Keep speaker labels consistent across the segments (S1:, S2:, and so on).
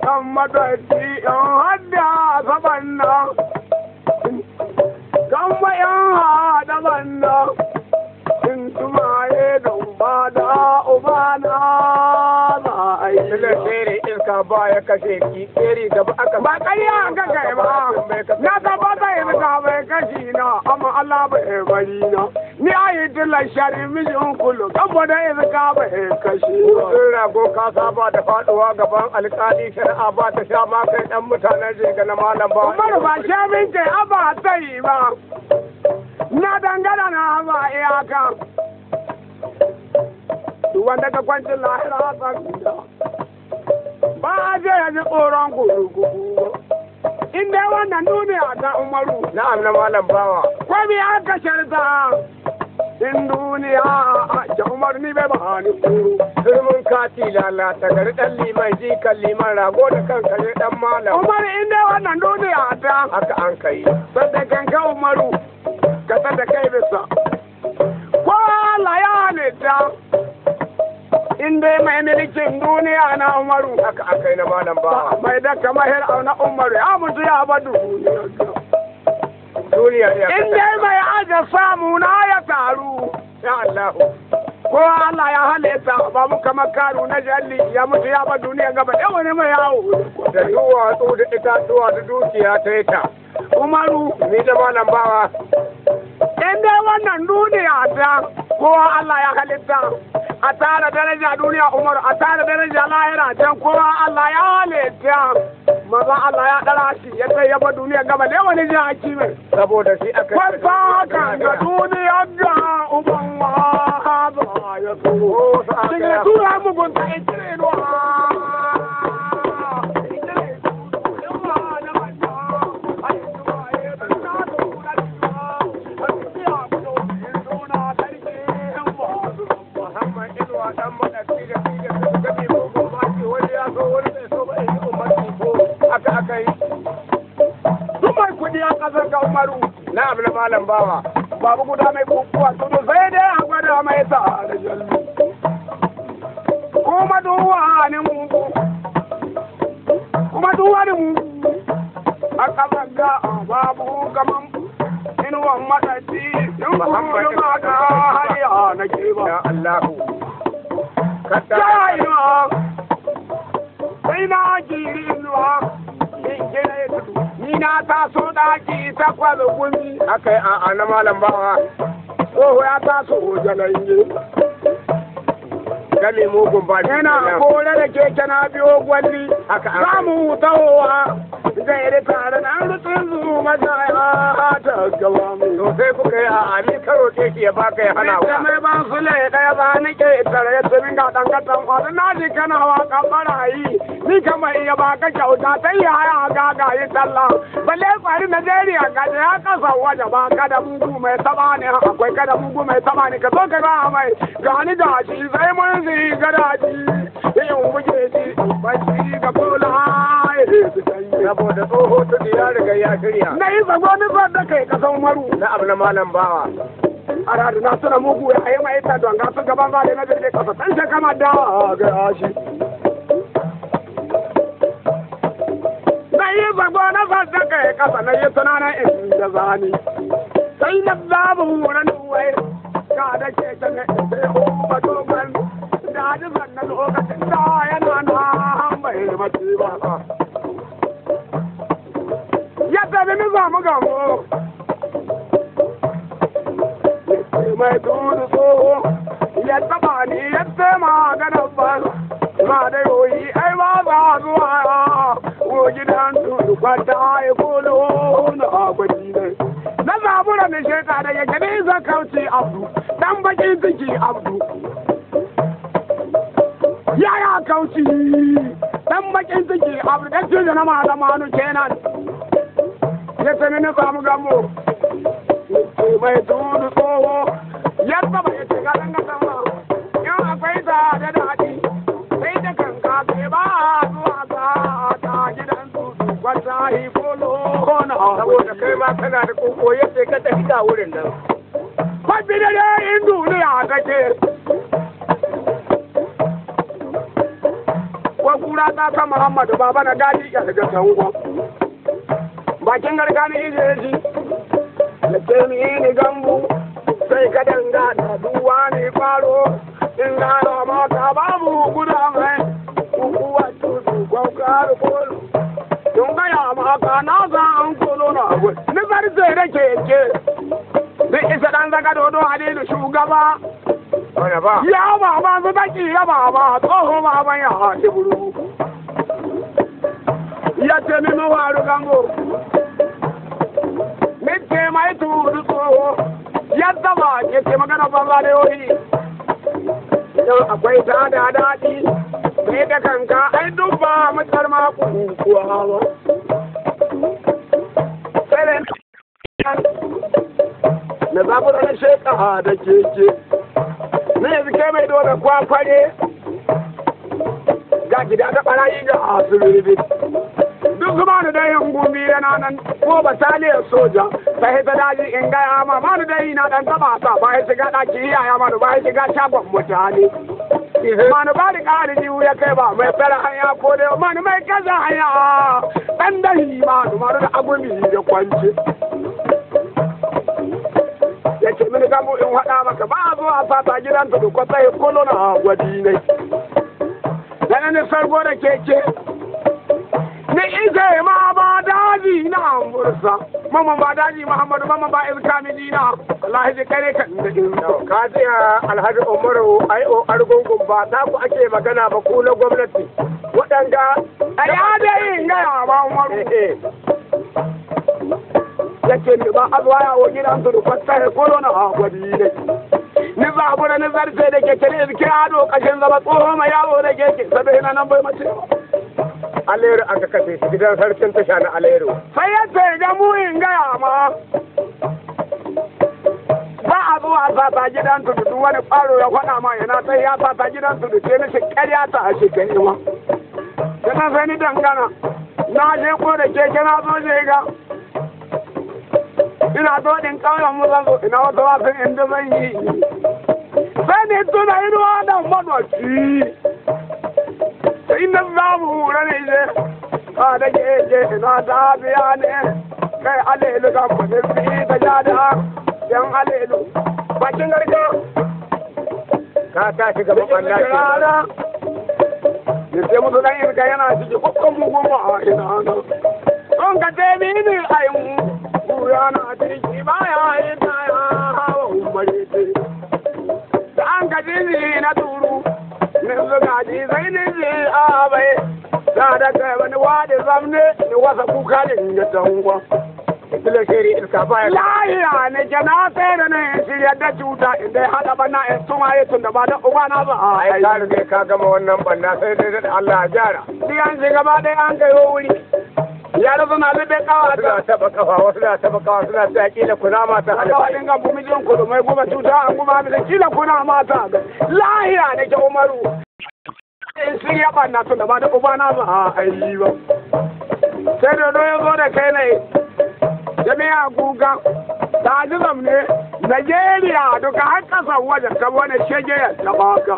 S1: Dan madadi in hada sabanna. Gamba yan hada banna. In tumaye don bada ubana za a yi.
S2: Tsere iska ba ya kashe ki, tsere gaba aka.
S1: Ba ƙarya an ka kai ba. Na tabbata iska bai kashi na, amma Allah bai bari na. Ni a yi tilar shari mijin kulu, gamba da iska bai kashi na.
S2: Sun rago ka saba da faduwa gaban alƙali shari'a ba ta sha ma kai ɗan mutanen jiga na malam ba.
S1: Umaru ba sha min kai aba ta yi ba. Na dangana na ba iyaka. Duk wanda ka kwancin lahira tsakida. Ba a je ya ji tsoron kurukuku ba. In dai wannan duniya ta Umaru.
S2: Na'am na malam bawa.
S1: Kwami aka sharta. In duniya a Umaru ni bai ba ni tsoro.
S2: Turmin kati lalata gari ɗan liman jikan liman rago da kanka ne ɗan malam.
S1: Umaru in dai wannan duniya ta.
S2: Haka an kai.
S1: Sadda kanka Umaru. Ka sadda kai bisa. Ko Allah ya halitta. In dai mai mulkin duniya na Umaru.
S2: Haka an kai na malam bawa.
S1: Mai daka mahir na Umaru ya mutu ya ba duniya.
S2: Duniya ya
S1: In dai mai aje samu na ya taru.
S2: Ya Allahu.
S1: Ko Allah ya halitta ba mu kamar karu na jalli ya mutu ya ba duniya gaba ɗaya wani mai yawo.
S2: Da duwatsu da itatuwa da dukiya ta yi ta.
S1: Umaru.
S2: Ni da malam bawa.
S1: In dai wannan duniya ta kowa Allah ya halitta. A tara daraja duniya Umaru, a tara daraja lahira can kowa Allah ya halitta. Maza Allah ya ɗara shi ya tsaye ba duniya gaba ɗaya wani jaki mai.
S2: Saboda shi aka
S1: Kwanta kan ga duniya ga uban wa ba ya tsoro. Daga tura mugunta in cire ruwa.
S2: Muhammad Inuwa ɗan maɗaci da shi da su gami mugun maki wani ya so wani bai so ba in yi umarci ko aka aka yi.
S1: Duk mai kuɗi a ƙasar ga Umaru.
S2: Na'am na malam bawa.
S1: Babu guda mai kukuwa tudu sai dai a gwada mai ta da jallu. Kuma duk wani mugu, kuma duk wani mugu a ƙasar ga babu kaman inuwan maɗaci in kuma ma ga haya na ke ba.
S2: Ya Allahu. Kadda.
S1: Ya inuwa, sai na jiri inuwa, in gina ya tudu. Ni na taso ɗaki takwas gumi.
S2: Aka yi a'a na malam bawa.
S1: Tsoho ya taso jalange.
S2: Gami mugun ba shi
S1: Yana
S2: kenan.
S1: kore da keke na biyo gwalli.
S2: Haka an
S1: Za mu tahowa zai ri tare da an rutsin zu mata ta gaba mu.
S2: To sai kuka yi a'a ni karo ke ya baka ya hana
S1: Ni
S2: wa.
S1: mai ban sule ɗaya ba ni ke tare ya tsibin ga ɗan katon kwazo na ji kana waƙan barayi. Ni kama iya baka kyauta ta yi haya gaga yi talla. Balle tsari Najeriya ga ya kasa waje ba kada mugu mai taba ne akwai kada mugu mai taba ne ka zo ka ba mai gani gashi sai mun zi gadaji. In buge shi bacci ga kula su canje.
S2: Saboda tsoho tudu ya riga ya shirya.
S1: Na yi zago ni da kai kasan Umaru.
S2: Na'am na malam bawa.
S1: Aradu na suna mugu ya yi mai ta don gasu gaban zale na jirgin kasa san shi kama da ga yashi. Na yi zago na fasa kai kasa na yi tunanin inda zani. Sai na babu wurin wai ga da ke ta ne sai umma dogon da ji sannan lokacin da yana na bai mace ba. Ya tafi ni samu gamo. Mai tudu tsoho ya taba ni ya tema ganin ba ma da yoyi ai ba za zuwa wo gidan tudu kwata ya kolo na gwaji ne na zabura ne sheka da yake ni zakauci abdu dan bakin ciki abdu ya ya kauci dan bakin ciki abdu dan tudu na malamanu kenan ya tafi na samu gamo mai tudu tsoho yadda bai shiga ɗan ƙasa ba in akwai ta da daɗi sai da kanka kai ba zuwa ka ta gidan tudu kwata hikolo na
S2: Saboda kai ma kana da koko yadda ka tafi ga wurin nan.
S1: Kwabi da dai in duniya take. Wa kura ta ta Muhammadu baba na gadi ya daga tango. Bakin garka ni ije shi. Da ce ni ni gambu sai ka danga da duwa ne kwaro in gano maka babu guda mai kuwa tutu kwaukaru kolo. Tun gaya maka na san an kolo na abu. Ni zarce da keke. Duk isa dan zaka dodo halilu shugaba. Ya baba su taki ya baba tsoho baban ya haɗe buru. Ya ce mi mawaru gambo. Ni ce mai tudu tsoho. Yadda ba ke ce magana banza da yoyi. Idan akwai ta da daɗi. Ni da kanka ai duk ba mutar ma kuwa ba. Sai da na zafi da na sheƙa da keke. Na yanzu kai mai dole kwakware ga gida ta ɓarayi ga asibiti. Duk zuma da dayin gumi yana nan ko bataliyar soja sai ta daji in gaya ma ma da dayi na ɗan taɓa sa ba ya shiga ɗaki iyaya ma ba ya shiga shagon mutane. Manu ba da ƙari jiwu ya kai ba mai tsara hanya ko da manu mai kaza hanya ɗan dahi manu manu da agumi da kwance. Ya ce mini gamu in haɗa maka ba a zuwa sata gidan tudu ko sai kolo na gwadi ne. Dan ni sargo da keke. Ni ije ma ba daji na amursa. Mamman ba daji Muhammadu mamman ba izkami na. Wallahi ji kare kan da in.
S2: Ka ji Alhaji Umaru ai o Argungun ba ta ku ake magana ba ku na gwamnati. Waɗanda
S1: a ya da yin gaya ba Umaru. Yake ni ba a zuwa yawo gidan tudu ko sai kolo na gwadi ne. Ni zabura ni zarce da keke ne izki ado kashin zama tsoho mai yawo da keke sabai ina nan bai mace ba.
S2: Aleru aka kashe shi gidan sarkin tasha na Aleru.
S1: Sai ya ce ga mu in gaya ma. Ba a zuwa sata gidan tudu duk wani ƙwaro ya faɗa ma yana sai ya sata gidan tudu ce mishi ƙarya ta a shi ma. Sannan sai ni dangana na je ko da keke na zo je ga. Ina zo ɗin ƙauyen mu zan zo ina wata wasan inda zan yi. Sai ni tuna inuwa da manoci. Sai na zamu hura ne je. Ka da keke ina ta biya ne. Kai alelu ga kudin fi ta jada. Yan alelu. Bakin garka.
S2: Ka tashi gaban Allah ke.
S1: Rana. Ni sai musu dan irka yana ciki kokon mugun ba a ina na. Don ka ce mini ai mu. Kura na ciki baya yi ta ya hawa umare ce. Da an ka ji ni na turu. Ni zuga ji sai ni ji a bai. Da da kai wani wadi zamne ni wasa kuka da in ga tangwa.
S2: Kilo sheri iska baya.
S1: Lahiya ne ke na tsere ne shirya da cuta inda ya haɗa bana in tuma ya tun da ba da uba na ba a
S2: Ai ka riga ka gama wannan banna sai dai da Allah ya gyara.
S1: Diyan shi gaba ɗaya an kai wuri. Yara suna lube kawa
S2: Suna
S1: ta.
S2: taba kafa wasu na taba kafa suna ta kila kunama ta
S1: Kawa
S2: halba.
S1: ɗin ga bumijin kudu mai goma cuta an goma bisa kila kuna mata. Lahiya ne ke Umaru. In shirya banna tun da ba da uba na ba a yi ba. Sai dodo ya zo da kai ne. Jami'a kuka ta ji zamne Najeriya duka har ƙasar wajen ka wani shege ya taɓa ka.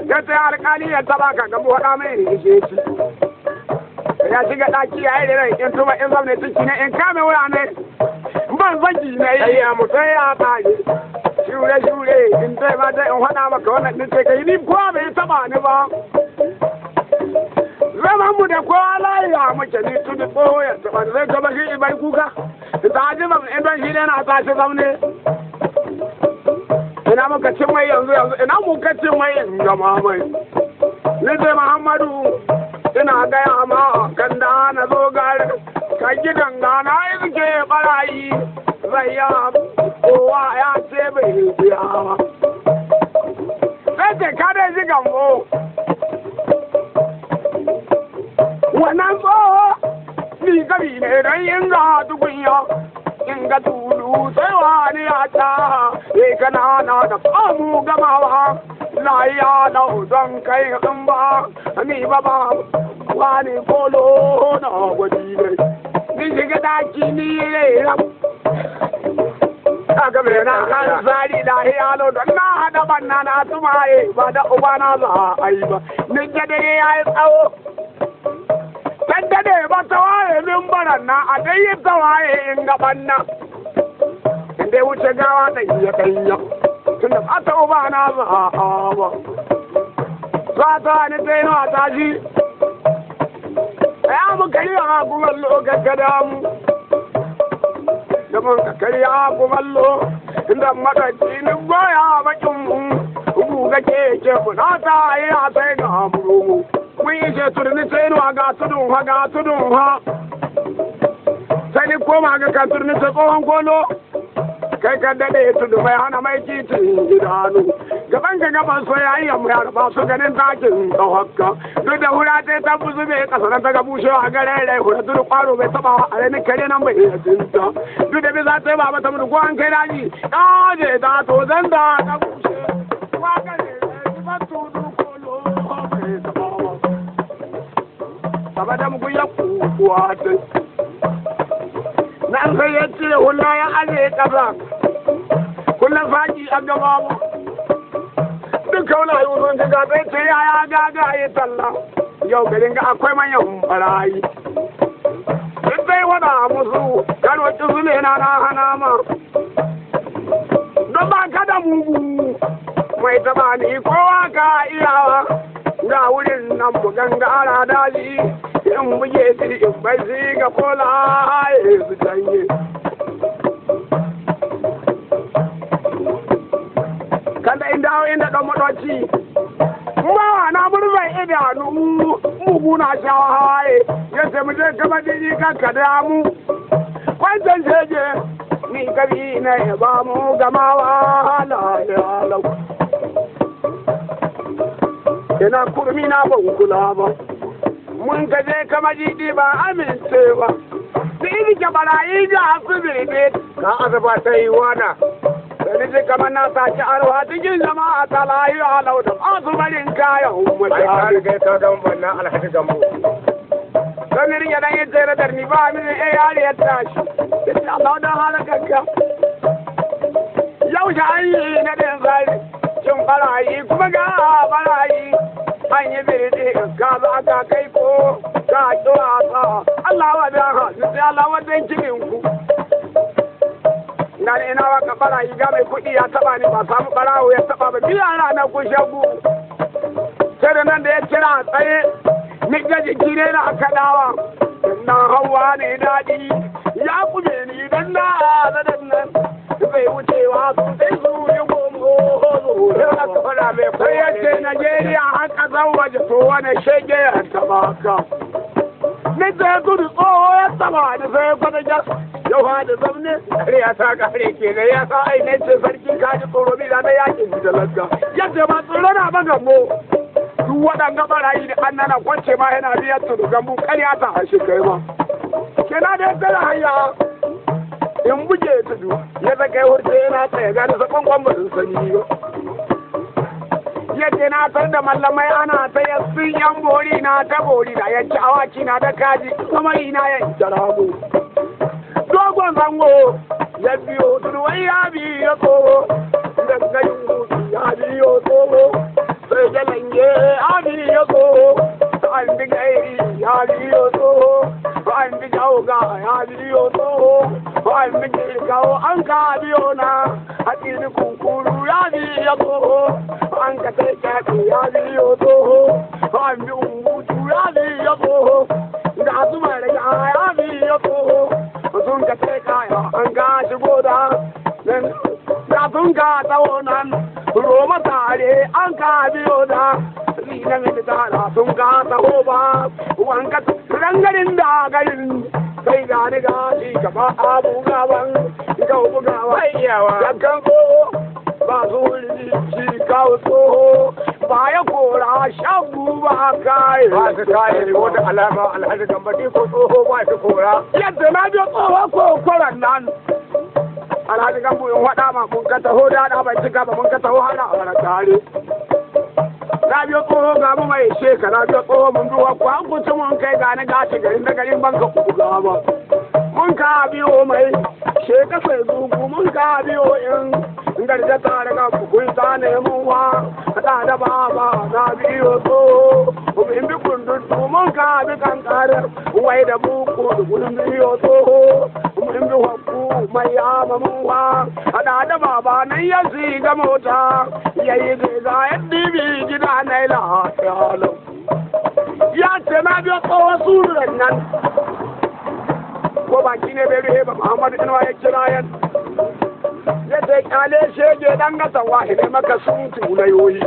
S1: Ya ta alƙali ya taɓa ka gaba waɗa mai rikice shi. Ya shiga ɗaki ya yi rai in tuma in zamne ciki ne in kame wura ne. Ban zagi na yi ya mutu ya tsage. Shure shure in dai ma dai in faɗa maka wannan ɗin sai ka yi ni kowa bai taɓa ni ba. Zaman mu da kowa layiya muke ni tudu tsoho ya taɓa ni zai gaba shi bai kuka. Ta ji zamne in don shi ne na tashi zamne. Ina muka cin mai yanzu yanzu ina muka cin mai in gama mai. Ni ce Muhammadu ina gaya ma kan da na zo gari ka gidan gana iske barayi zai ya kowa ya ce bai biya ba. Sai ce ka dai ji gambo. Wannan tsoho ni gabi ne don yin ga tukunya in ga tulu sai wani ya ta e kana na da amu gamawa lahiya lau don kai in ba ni ba ba wani kolo na gwaji ne ni shiga daki ni ram
S2: Kaga mai
S1: Na kan zari da hiyalo don na haɗa banna na tumaye ba da uba na za a yi ba. Ni dare ya yi tsawo. Dan dade ba ta waye min baran na a dai yi ta waye in ga banna. In dai wuce gawa ɗanya ɗanya. Tunda ba ta uba na za a ba. Za ta ni ta yi nawa ta ji. Ya mu kariya kumallo gaggada mu. Da mun ka karya kumallo inda madaci ni goya bakin mu. Guga keke kuna ta yi a sai ga mu. Mun yi ce turni sai nuwa ga tudun ha ga tudun ha. Sai ni koma ga kan turni sai tsohon kolo. Kai ka daɗe tudu mai hana mai titin idanu. Gaban ka gaban soyayya mu yara ba su ganin takin tsawakka. Duk da hura ta ta buzu mai kasa nan ta ga bushewa gare rai hura tudu kwaro bai taba a rai kare nan bai iya tinta. Duk da bisa ta ba mata mutu ko an kai daji. Kaje ta to zan da ta bushe. Wa gare ba tudu kolo bai taba ba. Baba da mu ya kuwa ta. Nan sai ya cire hula ya aje kasa. Kullum faki a gaba mu. Duka wani ayi wurin ga zai ce ya ya gaga yi talla. Yau garin ga akwai manyan barayi. Duk dai wada musu karo ci su ne na na hana ma. Don ba ka da mugu mai taba ni kowa ka iyawa. Ga wurin nan mu gangara daji in buge shi in bai shi ga kola ya su janye. Kada in dawo inda ɗan maɗoci. Bawa na murzan idanu mugu na shawa hawaye ya ce mu je gaba dini kan ka damu. Wancan shege ni kabi na ya ba mu gamawa lalau. Ina kurmi na ban kula ba. Mun ka je kama jidi ba amince ba. Sai ke barayi da su birbe.
S2: Ka azaba ta yi wana.
S1: Da ni kamar na saci arwa cikin jama'a ta layi alau da ba su barin kayan
S2: Ai ka
S1: mutane.
S2: riga ka gama banna Alhaji Gambo.
S1: Don ni rike dan yin tsere da ni ba mini eh yari ya tashi. Yace Allah dan halakarka. Yau shi an yi na din zari. Cin barayi kuma ga barayi. An yi birni ka za ka kai ko ka ki wasa. Allah wa dan ha, sai Allah wa dan kimin ku. Na ne ina waka barayi ga mai kuɗi ya taba ni ba samu barawo ya taba ba biya ranar kun shagu. Sai da nan da ya kira tsaye ni ga jiki ne na kaɗawa. Na hawa ne daɗi ya kube ni dan na zadan nan bai wucewa su sai su yi gomo.
S2: Sai aka faɗa mai
S1: Sai ya ce Najeriya an ƙasar waje to wani shege ya taɓa ka. Ni sai gudu tsoho ya taɓa ni sai ya kwata jas. Yau ha da zamne.
S2: Ya sa kare kenan
S1: Ya sa ai ne ce sarki ka ji tsoro bi na yakin da lagga. Yadda ba tsoro na ba gambo. Duk waɗanga barayi da an nana kwance ma yana biyar tudu gambo ƙarya ta hashe kai ma. Kena da yadda da hanya in buge tudu ya zaka yi hurce yana tsaye gani sakon kwan ba su sani ba. Yadda na tar da mallamai ana ta yassin yan bori na ta bori na yanci awaki na da kaji kamari na yanci rago. Dogon zango ya biyo tudu wai ya biyo tsoho daga yin ya biyo tsoho sai jalange ya biyo tsoho an bi gairi ya biyo tsoho an bi jauga ya biyo tsoho an bi girkawo an ka biyo na hatiri kunkuru ya biyo tsoho an ka kai kyafi ya biyo tsoho an bi ungutu ya biyo tsoho ga zuma da ya biyo tsoho sun ka kai kaya an ka shigo da nan ga sun ka taho nan roma tare an ka biyo da rina min tara sun ka taho ba wanka rangarin da garin sai ga ni ga shi gaba abu gaban ga bugawa
S2: Bai iyawa.
S1: yakan tsoho ba su shi kawo tsoho ba ya kora shagu ba kai
S2: Ba su kaye ko da alama Alhaji Gambo ni ko tsoho ba su kora.
S1: Yadda na biyo tsoho ko koran nan Alhaji Gambo in waɗa ma mun ka taho da da ban cika ba mun ka taho hana a wani tare. Na biyo tsoho ga mu mai sheka na biyo tsoho mun duwa ko an kuci mun kai ga ni gashi garin da garin banka ku ga ba. Mun ka biyo mai She ka sai zugu mun ka biyo in garje tare ga kun ta ne mun wa da da baba na biyo so mun bi kundun mun ka bi kan kare wai da buku mun biyo so mun bi hakku mai yama mun wa da da baba nan ya ga mota yayi ga yaddi bi gida na ila ya ce na biyo tsohon sururan nan ko baki ne bai rufe ba Muhammadu Inuwa ya kira yan ya ce kyale shege dan gasa wahine maka sun tuna yoyi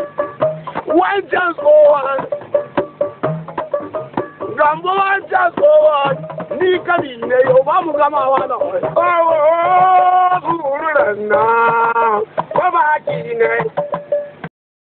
S1: wancan tsohon gambo wancan tsohon ni kami ne yau ba mu gamawa da wani tsohon sururan nan ko baki ne